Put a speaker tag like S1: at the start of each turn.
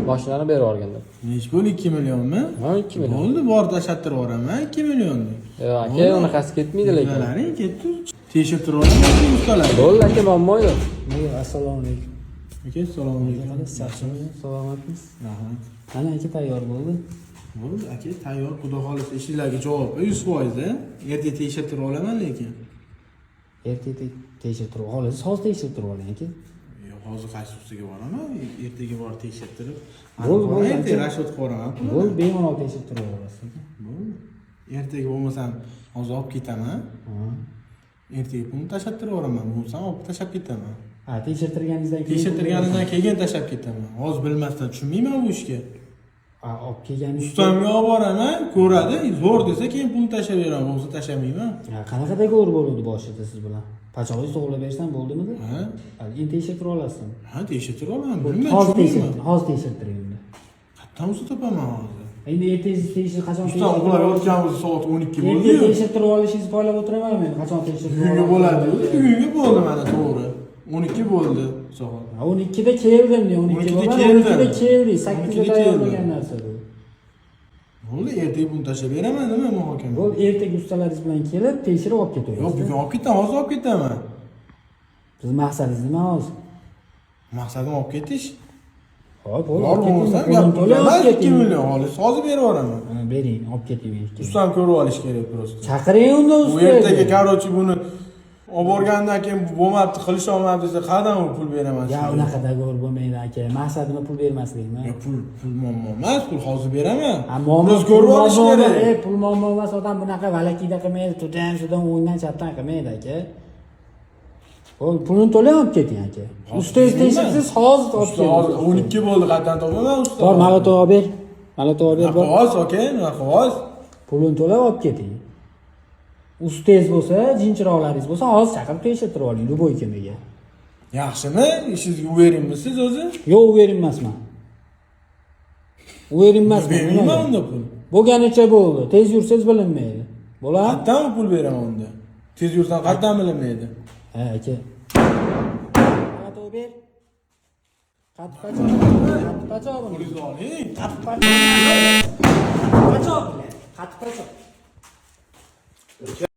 S1: Mashinani berib yuborganda.
S2: Nechi bo'ldi, 2 millionmi?
S1: Ha, 2 million.
S2: Bo'ldi, bor, tashlattirib yuboraman 2 millionni.
S1: Yo'q, aka, unaqasi ketmaydi lekin.
S2: Nimalaring ketdi? Tekshirtirib olaman ustalar.
S1: Bo'ldi, aka, muammo yo'q.
S3: Assalomu alaykum.
S2: Aka, assalomu alaykum.
S3: Yaxshimisiz? Salomatmisiz?
S2: Rahmat.
S3: Mana, aka, tayyor bo'ldi.
S2: Bo'ldi, aka, tayyor, xudo xohlasa, ishinglarga javob 100%. Erta tekshirtirib olaman lekin.
S3: Erta tekshirtirib olasiz, hozir tekshirtirib oling, aka.
S2: Yo'q, hozir qaysi ustiga boraman? Ertaga borib tekshirtirib.
S3: Bo'ldi, bo'ldi,
S2: Ertaga
S3: aka.
S2: Расчёт qilib yuboraman pulini.
S3: Bo'ldi, bemalol tekshirtirib olasiz, aka.
S2: Bo'ldi. Ertaga bo'lmasam hozir olib ketaman.
S3: Ha.
S2: Ertaga pulni tashlattirib yuboraman. Bo'lmasam olib tashlab ketaman.
S3: Ha, tekshirtirganingizdan keyin.
S2: Tekshirtirganimdan keyin tashlab ketaman. Hozir bilmasdan tushunmayman bu ishga.
S3: Ha, olib kelganingizda
S2: Ustamga olib boraman, ko'radi, zo'r desa, keyin pulni tashlab beraman, bo'lmasa tashlamayman.
S3: Ha, qanaqa договор bo'ldi boshida siz bilan? Pachog'ingizni to'g'irlab bersam bo'ldimidi?
S2: Ha?
S3: Ha, endi tekshirtirib olasizmi?
S2: Ha, tekshirtirib olaman, bilmayman,
S3: Hozir
S2: tushunmayman.
S3: tekshirtir, hozir tekshirtiring unda.
S2: Qayerdan usta topaman hozir?
S3: Endi ertangiz tekshir qachon
S2: Ustam uxlab yotgan bo'lsa, soat 12
S3: Erta
S2: bo'ldi-yu.
S3: tekshirtirib olishingizni poylab o'tiraman men. Qachon tekshirtirib
S2: Bugungi
S3: olasiz?
S2: bo'ladi. Bugungi bo'ldi mana, to'g'ri. 12 bo'ldi soat.
S3: Ha, 12 da keldim de, 12
S2: 12 da
S3: bo'lmadi,
S2: keldim.
S3: 12 da keldik, 8 da
S2: 12 da
S3: tayyor
S2: keldim.
S3: bo'lgan narsa bu.
S2: Bo'ldi, ertaga pulni tashlab beraman, nima muhokama?
S3: Bo'ldi, ertaga ustalaringiz bilan kelib, tekshirib olib ketaverasiz.
S2: Yo'q, bugun olib ketaman, hozir olib ketaman.
S3: Siz maqsadingiz nima hozir?
S2: Maqsadim olib ketish.
S3: Hop, bo'ldi.
S2: Bor
S3: Olib keting.
S2: bo'lmasam
S3: Pulini
S2: gap
S3: to'lab
S2: emas,
S3: olib
S2: 2
S3: keting.
S2: million xolis, hozir berib yuboraman.
S3: Ha, bering, olib keting.
S2: Ustam ko'rib olish kerak просто.
S3: Chaqiring unda
S2: Bu
S3: ustani.
S2: ertaga, короче, buni olib borgandan keyin bu bo'lmabdi, qilisha olmabdi desa, qayerdan u pul beraman
S3: Ya,
S2: sizga?
S3: unaqa договор bo'lmaydi, aka. Maqsadim pul bermaslikmi?
S2: Yo, pul muammo emas, pul hozir beraman.
S3: Ha, muammo
S2: Просто ko'rib olish
S3: muammo
S2: kerak.
S3: E, pul muammo emas, odam bunaqa волокита qilmaydi, туда сюда o'ngdan chapdan qilmaydi, aka. Bo'ldi, pulini to'lab olib keting, aka. Ustangiz tekshirsiz, hozir olib
S2: Usta hozir
S3: keling.
S2: 12 bo'ldi, qayerdan topaman usta?
S3: Bor, молоток olib ber. Молоток olib ber, bor.
S2: Qog'oz, aka, nima qog'oz?
S3: Pulini to'lab olib keting. Ustangiz bo'lsa, jinchiroqlaringiz bo'lsa, hozir chaqirib tekshirtirib oling, любой kemaga.
S2: Yaxshimi? Ishingizga уверен misiz o'zi?
S3: Yo'q, уверен emasman. Уверен emasman.
S2: Bermayman unda pul.
S3: Bo'lganicha bo'ldi. Tez yursangiz bilinmaydi. Bo'ladimi?
S2: Qayerdan pul beraman unda? Tez yursam qayerdan bilinmaydi?
S3: Ha, aka. Молоток ber. Qattiq pachoq. Qattiq pachoq buni.
S2: Pulingizni oling.
S3: Qattiq pachoq. Pachoq. Qattiq pachoq.